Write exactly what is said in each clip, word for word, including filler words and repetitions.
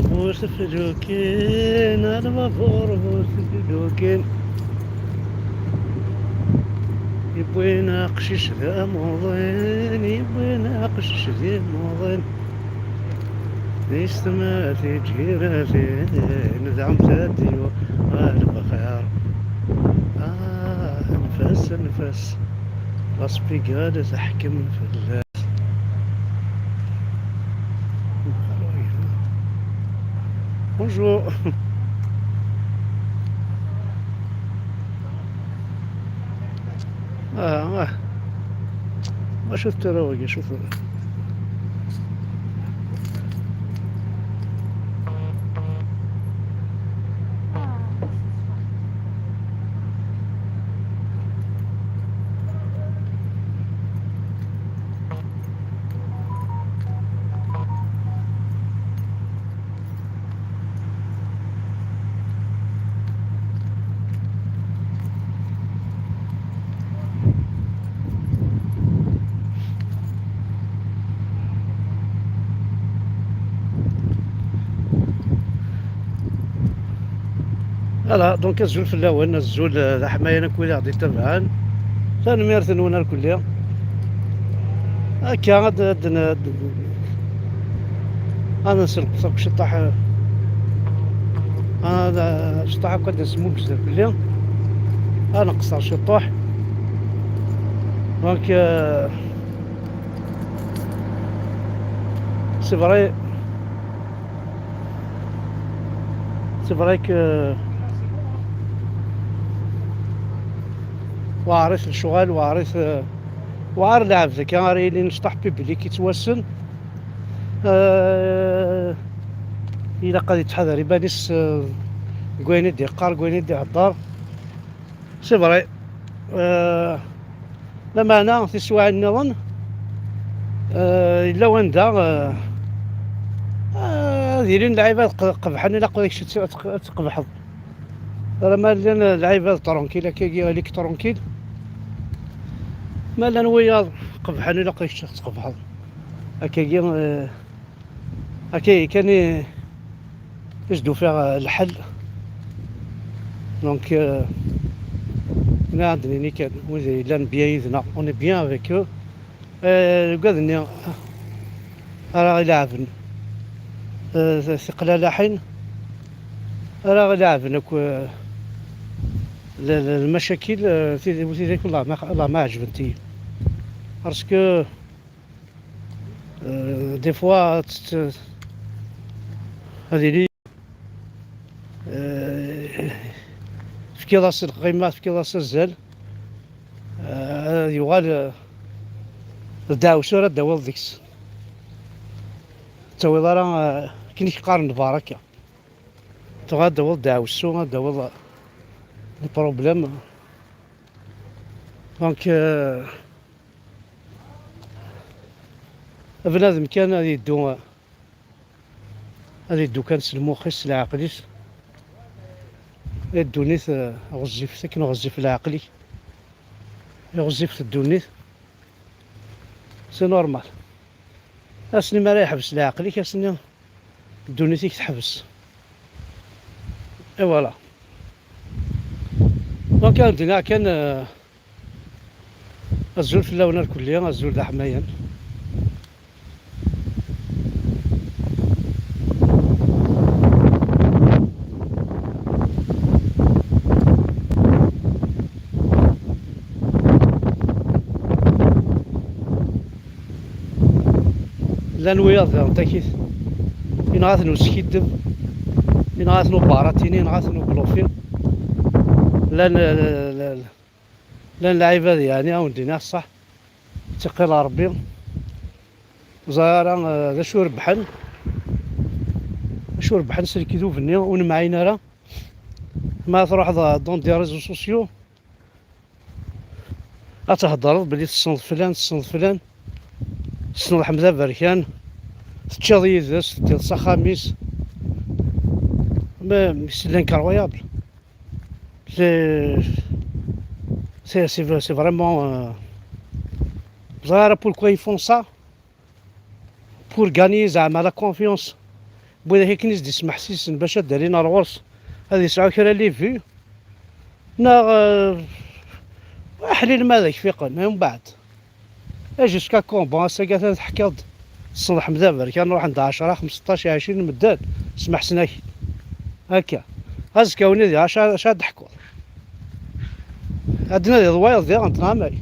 Bu teflukin, a lbabur bu teflukin. Yewwin aqcic d amuḍin, yewwin aqcic d imuḍin. Di ssetma tiǧiratin, dɛumt ad d-yuɣal bxir. Ah, anef-as, anef-as. La Spigal teḥkem fell-as. Bonjour. Ah, ah. ما شفت روقي، شوف. Voilà, donc azul fell-awen, azul, eh, d aḥmayan akk wid i ɣ-d-ittabaɛen. Tanemmirt-nwen ar kulli. Akka, ad, ad, ad, ad nselqef akk ciṭṭaḥ, eh, ad, eh, ciṭṭaḥ akk ad nsemmugez ar kulli. Ad nqeṣṣer ciṭṭuḥ. Donc, euh, c'est vrai, c'est vrai que weɛrit lecɣal, weɛrit, weɛer lɛebd akka ara yilin cṭaḥ public yettwassen. Euh, ilaq ad yettḥadar iman-is, euh, deg wayen i d-yeqqar, deg wayen i d-ihedder. C'est vrai. Euh, lameɛna tiswiɛin nniḍen, euh, yella wanda, euh, euh, ad ilin lɛibad q-, qebḥen, ilaq ad kečč ad tq-, ad tqebḥeḍ. Alamma llan lɛibad tranquille, akkagi ili-k tranquille. Ma llan wiyaḍ qebḥen, ilaq ad kečč ad tqebḥeḍ. Akkagi, euh, Akka kan i, i s-d-ufiɣ, eh, lḥel. Donc, euh, nniɣ ad d-nini kan, wid yellan bien yid-neɣ, on est bien avec eux. Eh, deg ad-nni ara ɣ-ileɛben, eh, tiqlalaḥin, ara ɣ-ileɛben akk, eh, l-, l-, lmacakil, eh, tid-, tidak, Allah ma, Allah ma ɛeǧbent-iyi. Parce que Euh, des fois, t-, t-, ad yili, euh, tefkiḍ-as lqima, tefkiḍ-as azal, euh, ad yuɣal, euh, d ddeɛwessu ara d-tawiḍ deg-s. Ur tawiḍ ara, euh, akken i k-qqaren lbaraka. Tebɣa ad d-tawiḍ ddeɛwessu, ad d-tawiḍ, euh, lproblème. Donc, euh, Bnadem kan ad yeddu, ad yeddu kan s lmux-is, s leɛqel-is. I ddunit, eh, ɣezzifet, akken ɣezzif leɛqel-ik, i ɣezzifet ddunit. C'est normal. Ass-nni mi ara yeḥbes leɛqel-ik, ass-nni ddunit-ik teḥbes. Et voilà. Donc, ad d-iniɣ kan, euh, azul fell-awen irkelli, azul d aḥmayan. Llan wiyaḍ daɣen takit, inɣa-ten uskiddeb, inɣa-ten ubaratini, inɣa-ten ublufi. Llan, llan, llan lɛibad, yeɛni, ad wen-d-iniɣ ṣṣeḥ, ttiqi ɣer Ṛebbi. Ẓer ara, eh, d acu rebḥen, d acu rebḥen s lekdub-nni ur nemɛin ara. Ma truḥeḍ dans des réseaux sociaux, ad theddreḍ belli tessneḍ flan, tessneḍ flan, tessneḍ Ḥmed Aberkan, teččiḍ yid-s, teddiḍ s axxam-is. Mais, mais c'est incroyable. C'est, c'est, c'est, c'est vraiment, euh, ẓer ara pourquoi ils font ça. Pour gagner زعما la confiance Wid akken i s-d-ismeḥsisen bac ad d-alin ar ɣur-s, ad yesɛu kra les vues, neɣ, eh, aḥlil ma ad ak-fiqen, umbeɛd. Eh, jusqu'à quand? Bon, ass-agi atan teḥkiḍ-d, tessneḍ Ḥmed Aberkan, ruḥen-d ɛecra, xemseṭṭac, ɛecrin n medden, smeḥsen-ak-id. Akka. Azekka win-id, acu, acu ad d-teḥkuḍ? Ad d-nadiḍ wayeḍ diɣen, neɣ amek?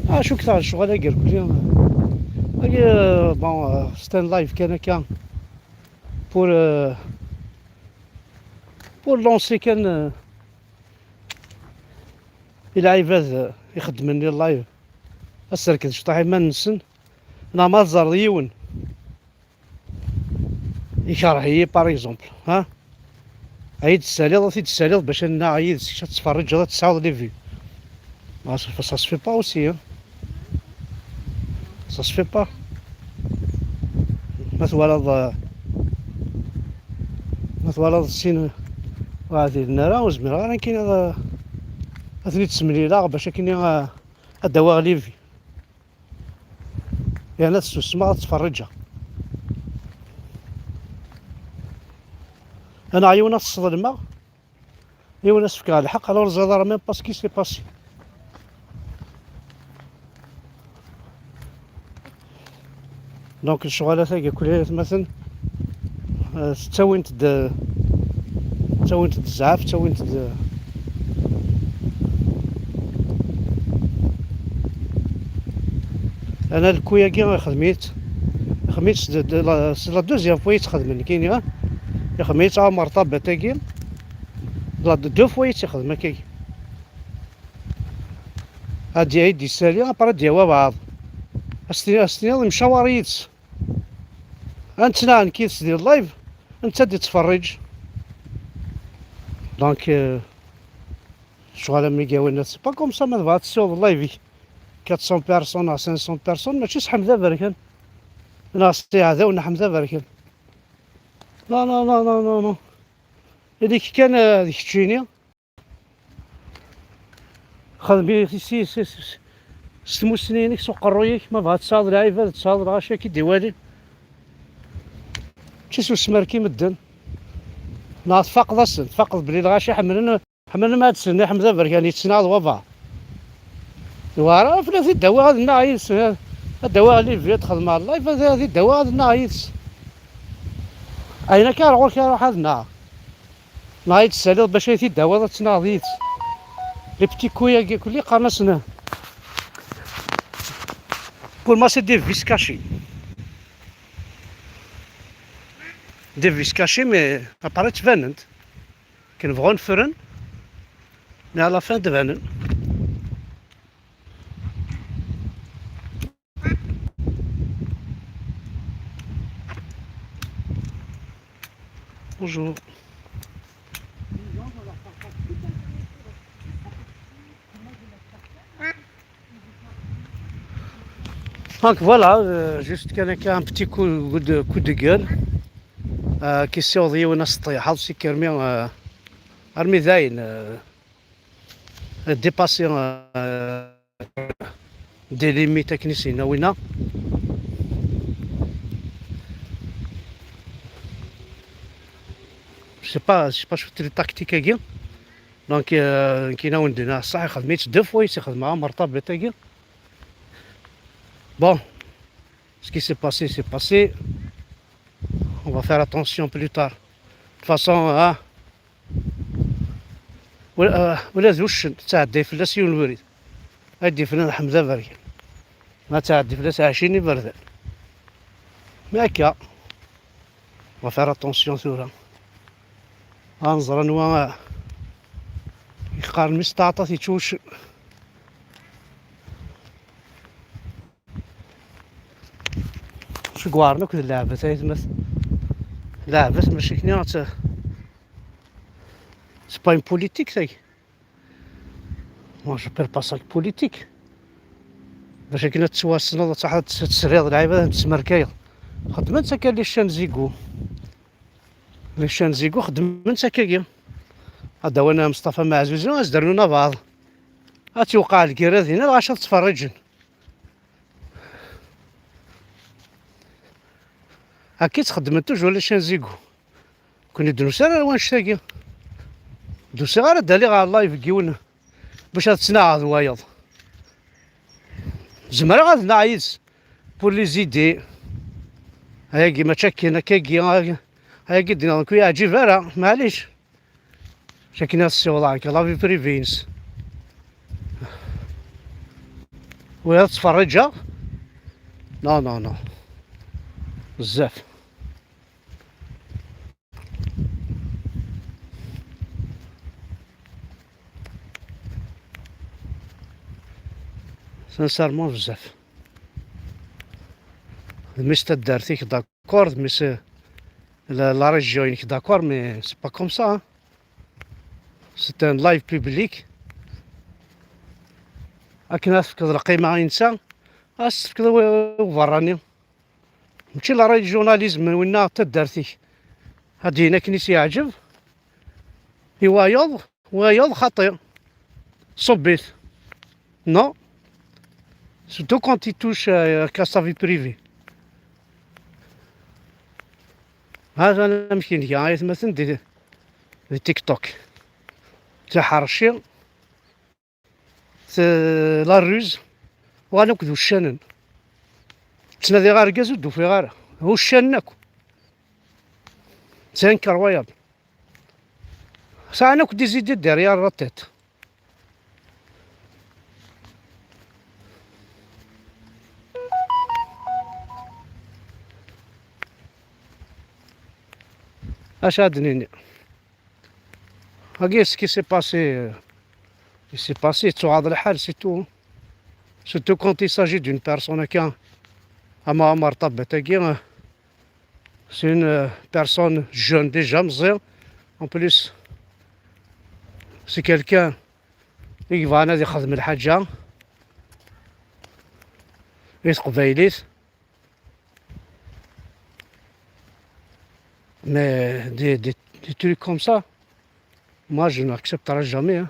Ah, cukkeɣ lecɣal-agi irkelli. Agi, euh, bon, euh, c'est un live kan akka. Pour, euh, pour lancer kan, euh, i lɛibad, euh, ixeddmen live. Ad serked cṭaḥ iman-nsen. Neɣ ma tẓerreḍ yiwen. Ikerh-iyi, par exemple, ha? Ad yi-d-tessaliḍ, ad t-id-tessaliḍ bac ad nnaɣ yid-s, kečč ad tettferriǧeḍ, ad tesɛuḍ les vues. Ah, ça, ça se fait pas aussi, hein. Ça se fait pas. Ma twalaḍ, euh, ma twalaḍ sin ur ɛdilen ara, ur zmireɣ ara nekkini ad, ad ten-id-semlileɣ bac akken, euh, ad d-awiɣ les vues. Yerna ad susmeɣ, ad ttferriǧeɣ. Anaɣ yiwen ad t-sḍelmeɣ, yiwen ad s-fkeɣ lḥeqq, alors ẓriɣ ara même pas ce qui s'est passé. Donc lecɣalat-agi akk atmaten, euh, ttawint-d, ttawint-d zzɛaf, ttawint-d. Ana lku-agi ixdem-itt, ixdem-itt s de, de la, c'est la deuxième fois i tt-xedmen nekkini, ha? Ixdem-itt Ɛmer Ṭabat-agi, la deux fois i tt-ixdem akkagi. Ad d-yawi d-isali, après ad d-yawi abeɛḍ. As-tini-, as-tiniḍ yemcawar yid-s. Ad nettnaɣ nekk yid-s di live, netta ad d-ittferriǧ. Donc, euh, ccɣel am igawin, c'est pas comme ça, ma tebɣa ad tessiweḍ live-ik quatre cents personnes à cinq cents personnes, mačči s Ḥmed Aberkan, neɣ s iɛdawen n Ḥmed Aberkan. Non, non, non, non, non, non. Ili-k kan, euh, d keččini. Xdem i, si, si, si, s tmussni-inek, s uqerruy-ik, ma bɣa tesɛuḍ lɛibad, tesɛuḍ lɣaci ad k-id-iwalin. Mačči s usmerki medden. Neɣ tfaqeḍ-asen, tfaqeḍ belli lɣaci ḥemmlen, ḥemmlen ma ad sen-, Ḥmed Aberkan yettnaɣ d waba. War ara fell-as ad t-id-awiɣ ad nnaɣ yid-s, ad d-awiɣ les vues, ad xedmeɣ live, ad, ad t-id-awiɣ ad nnaɣ yid-s. Ayen akka ar ɣur-k ara ruḥ ad nnaɣ. Neɣ ad yi-d-tessaliḍ bac ad yi-t-id-tawiḍ ad ttnaɣeḍ yid-s. Les petits coups-agi kulli qqaren-asen. Pour moi, c'est des vices cachés. Des vices cachés, mais après, ttbanen-d. Akken bɣun ffren, mais à la fin, d-banen. Bonjour. Donc voilà, euh, juste qu'avec un petit coup de, coup de gueule, euh, qui sort de une strihal, c'est que, euh, armi dain, euh, dépasser, euh, des limites akken i s-yenna winna. Je sais pas, je sais pas, شفت les tactiques-agi. Donc, euh, كاين وين دينا صح، خدمت deux fois ici, خدمة مرتبطة-agi. Bon, ce qui s'est passé, c'est passé. On va faire attention plus tard. De toute façon, hein, ولا، آه، ولا ذو الشن تعدي فلاس يون الوريد. هادي فلان حمزة بركان. ما تعدي فلاس عشرين يبردان. ما هكا. وفير اتونسيون ثورة. غنزر نوا يقارن مستعطى يتشوش. شو قوارنك اللعبة تايتمث؟ لعبة ماشي كنيا. C'est pas une politique, ça. Moi, je perds pas ça politique. Bac akken ad tettwassneḍ, ad taḥ-, ad tesriḍ lɛibad, ad tesmerkayeḍ. Xedmen-tt akka les chaînes Zigo. Les chaînes Zigo xedmen-tt akkagi. Ad d-awin Mustafa Maɛzuzi, ad s-d-rnun abaɛḍ. Ad tt-iwqeɛ lgirra dinna, lɣaci ad ttferriǧen. Akka i tt-xeddmen toujours les chiens égaux. Kuni d-nusi ara wanect-agi. D-usiɣ ara d-aliɣ ɣer live n yiwen bac ad ttnaɣeɣ d wayeḍ. Zemreɣ ad nnaɣ yid-s pour les idées. Ayagi mačči akken, akkagi, ayagi d-nniɣ nekk ur yeɛǧib ara, maɛlic. Akken ad ssiwḍeɣ akka la vie privée-ines. Wiyaḍ ttferriǧeɣ? Non, non, non. Bezzaf. Sincèrement, bezzaf. D mmi-s taddart-ik, d'accord, d mmi-s, euh, la, la région-inek, d'accord, mais c'est pas comme ça, hein. C'est un live public. Akken ad tefkeḍ lqima i netta, ad s-tefkeḍ i, i uberrani. Mačči la régionalisme n winna taddart-ik. Ad d-yini akken i s-yeɛǧeb i wayeḍ, wayeḍ xaṭi. Ṣubb-it. Non. Surtout quand il touche, euh, à sa vie privée. Hada amek i nga aytmaten di, di TikTok. Tiḥerci, t-, la ruse, uɣalen akk d uccanen. Ttnadiɣ argaz ur d-ufiɣ ara. Uccanen akk. C'est incroyable. Sɛan akk des idées derrière la tête. Acu ad d-nini? Agi, ce qui s'est passé, euh, il s'est passé, yettwaɛḍ lḥal, c'est tout. Surtout quand il s'agit d'une personne akka, ama Ɛmer Ṭabat-agi, euh, c'est une, euh, personne jeune déjà, meẓẓi. En plus, c'est quelqu'un i yebɣan ad ixdem lḥaǧa i teqbaylit. Mais des, des, des trucs comme ça, moi, je n'accepterai jamais, hein.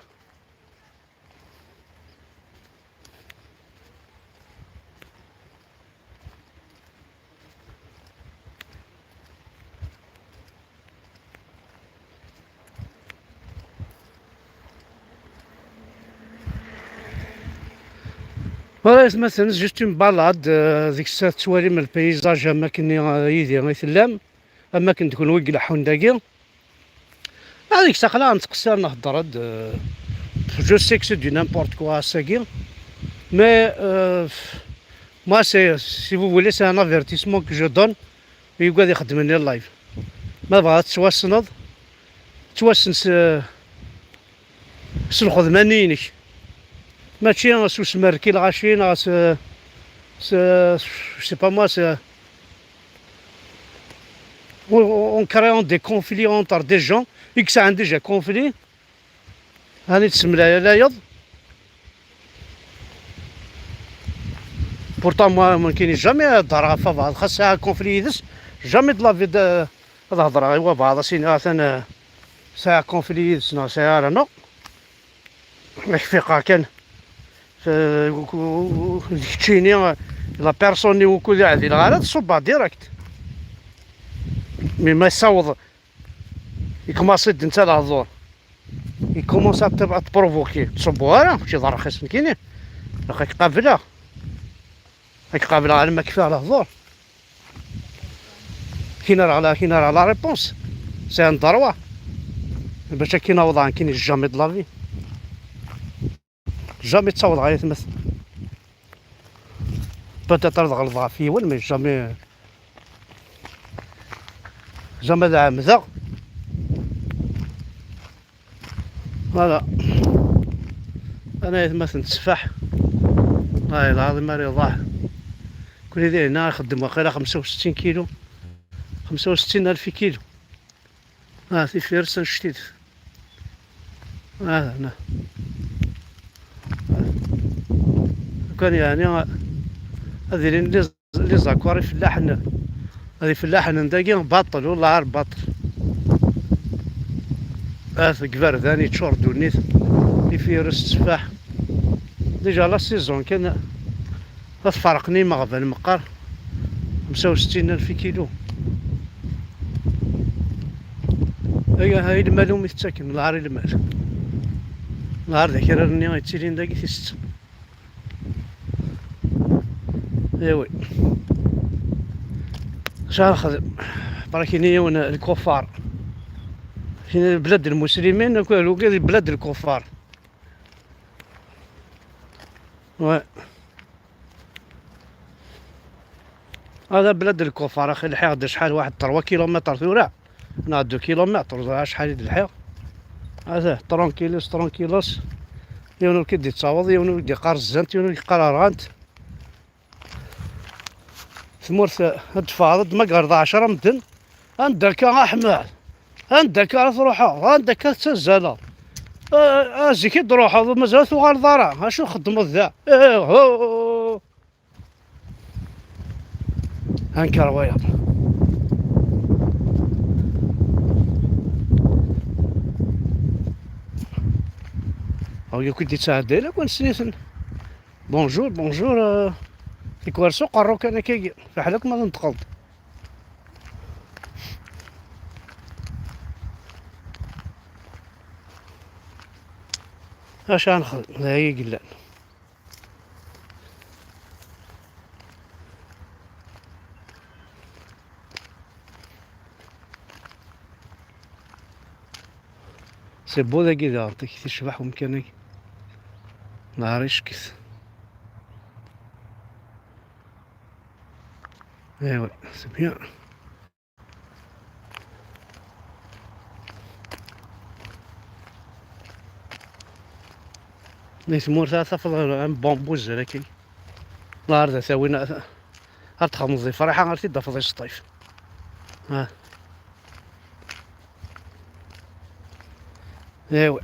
Voilà, aytmaten, juste une balade, euh, deg-s ad tettwalim le paysage am akken, euh, yid-i i tellam, am akken d kunwi i ileḥḥun dagi. Ad deg-s aql-aɣ nettqeṣṣir nhedder-d, euh, je sais que c'est du n'importe quoi ass-agi, mais, euh, moi, c'est, si vous voulez, c'est un avertissement que je donne. Yugad ixeddmen i live. Ma tebɣa ad tettwassneḍ, ttwassen s, s lxedma-nni-inek. Mačči s usmerki lɣaci neɣ s, s, je sais pas moi, s, en, en créant des conflits entre des gens i yesɛan déjà conflit. Ani tessemlalayeḍ. Pourtant, moi, nekkini jamais ad ḍarreɣ ɣef wabɛaḍ, xas sɛiɣ conflit yid-s, jamais de la vie de, ad hedreɣ i wabɛaḍ, as-iniɣ atan, euh, sɛiɣ conflit yid-s neɣ sɛiɣ ara, non. Ak-fiqeɣ kan. Euh, d keččini, euh, la personne i wukud i ɛdileɣ ara, tṣubbeɣ direct. Mais ma yessaweḍ, yekmaṣi-d netta lehdur. Yekkumanṣi ad t-, ad t-provoquer. Ttṣubbu ara, mačči d rxis nekkini. Ilaq ad k-qableɣ. Ad k-qableɣ alma kfiɣ lehdur. Kien ara la, kien ara la réponse. C'est un droit. Bac akken awḍeɣ nekkini jamais de la vie. Jamais ttawḍeɣ ay atmaten. Peut-être ad ɣelḍeɣ ɣef yiwen, mais jamais, jamais ad ɛemdeɣ. Voilà. Ana ay atmaten tteffaḥ. Ay lɛaḍim ara iḍaḥ. Kuli dinna ixeddem waqila xemsa u settin kilu. Xemsa u settin alef kilu. Ah, tifires annect-it. Ah, na. Kan yeɛni ad ilin les, les accords ifellaḥen, ad ifellaḥen n dagi baṭel, wallah ar baṭel. Ah, deg iberdan yeččur ddunit, tifires tteffaḥ. Déjà la saison kan ad ferqen imeɣban meqqar, xemsa u settin alef kilu. Ay, ay, lmal umi tettakem, lɛar i lmal. Lɛar d akraren-nni yettilin dagi tis setta. Iwi. Acu ara nexdem? Brak-ini yiwen lkufar. Kini blad lmuslimin, akk lugad blad lkufar. Ouais. هذا بلاد الكفار، أخي. لحيغ-، شحال واحد trois kilomètres ثورة، نهار deux kilomètres، ولا شحال يد لحيغ. هذا tranquillos، tranquillos. يونو كي دي تصاوض، يونو كي دي قار الزنت، يونو كي قار أرغنت. ثمورت الدفاع ضد ما قرض عشرة مدن. عندك يا أحمد، عندك راه تروحها، عندك تسزلها. آه، آه، زيك تروحها، مازال تغال ضرا، ها شو خدمت ذا؟ إيه، هو. هانكر وير. هاو يا كنت تساعد لك ونسيتن. Bonjour، bonjour، آه، تكوار سوق الروك أنا كي فحلك ما تنتقلت. اش غنخدم؟ لا، هي قلان. C'est beau داكي دار، عطيك تشبح ومكانك. نهار يشكت. ايوا، c'est bien. دي تمورت تفضل عن بامبو الزراكي. الأرض ثاوينا. هاد تخمز فرحة غير تدفض السطيف. ها. ايوا.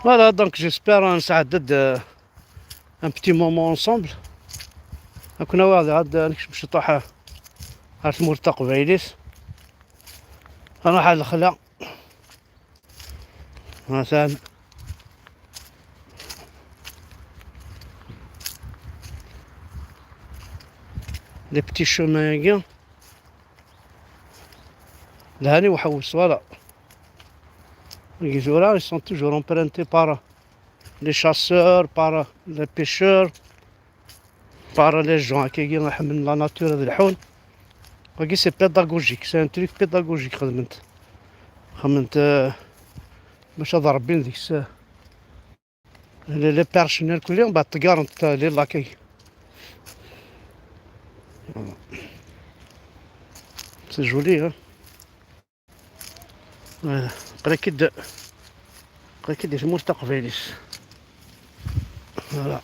Voilà, donc j'espère نسعدد، euh, un petit moment ensemble. كنا واحد عاد نكشف شي طاحة. عرفت مور تقبيليس. أنا حال الخلا. مثلا. Les petits chemins هاكي. لهاني وحوس، voilà. Les zoras, ils sont toujours empruntés par les chasseurs, par les pêcheurs, par les gens. هكاكي نحمل la nature هذا الحون. هاكي c'est pédagogique، c'est un truc pédagogique خدمت. خدمت، آه، باش هذا ربي نديك س-، les، les perches كلهم بعد تقارن ت-، les lacs. C'est joli, hein. آه، قرا كي د-، قرا كي دير تمورت تقبيليس. Voilà.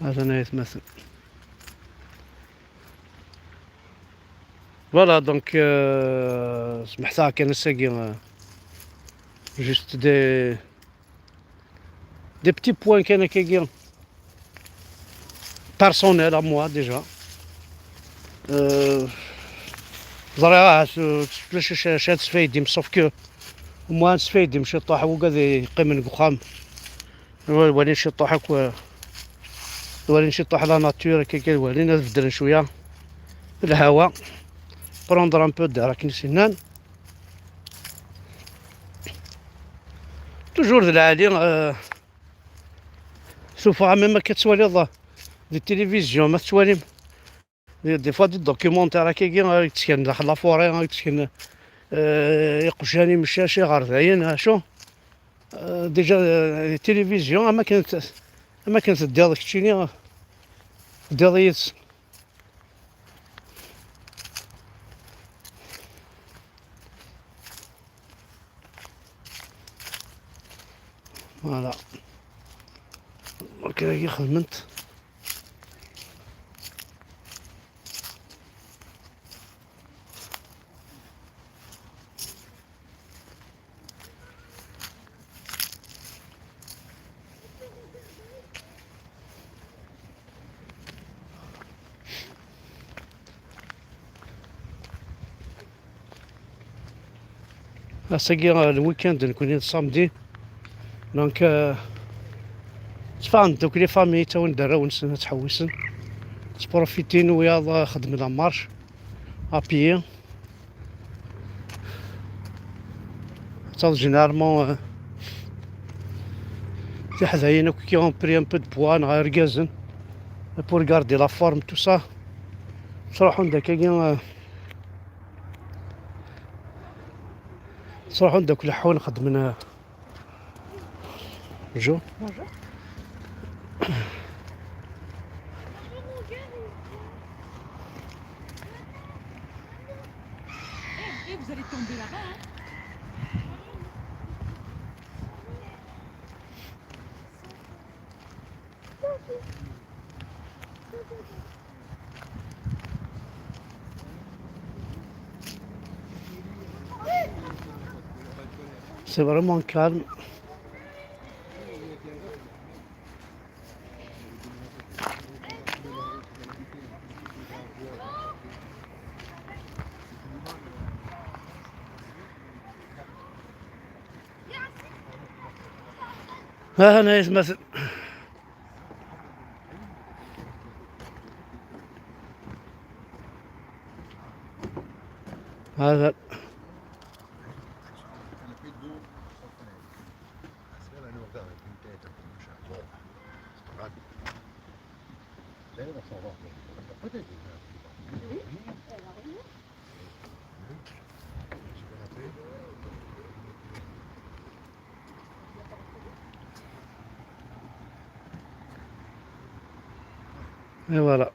هذا أنا يتمثل. Voilà, donc, euh, سمحتها كان الساقي، euh, juste des، des petits points كان كيجي personnels à moi déjà. Euh, ضريعة ش-، ش-، ش-، ش-، شاد سفايدي، sauf que moi سفايدي مشي طاح وقاعد يقيم من قخام. ولي نشطح هاك، ولي نشطح la nature كي كي، ولي نبدل شوية الهواء، prendre un peu d'air كي نسينان. Toujours د العالي، آه، شوف، عمي ما كتوالي الله دي التلفزيون، ما تتواليم. دي، des fois des documentaires هكاكي، غير يتسكن داخل la forêt، غير يتسكن، آه، يقجاني مشاشي غير داين، ها شو. آه، déjà، آه، التلفزيون، أما كانت، أما كانت ديال كتشيني، ديال يس. Voilà. Ok، هي خدمت. Ass-agi, euh, le week-end, nekkni d samedi. Donc, euh, ttfaɣen-d akk les familles, ttawin-d arraw-nsen ad ttḥewwisen. Ttprofitin wiyaḍ, euh, xedmen la marche à pied. Ttaḍ généralement, euh, tiḥdayin akk qui ont pris un peu de poids, neɣ irgazen, pour garder la forme, tout ça. Ttruḥun-d akkagi, euh, ttruḥun-d akk leḥḥun, xeddmen, euh, Jo. Bonjour. Eh, eh, vous allez tomber là-bas, hein. C'est vraiment calme. ها هنا يتمثل. هذا. Et voilà.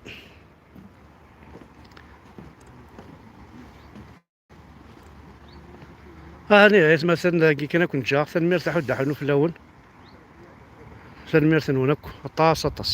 Ahani, ayt ma atan dagi kan ad ken-ǧǧeɣ. Tanemmirt a Ḥud Aḥunu fell-awen. Tanemmirt-nwen akk. Aṭas, aṭas.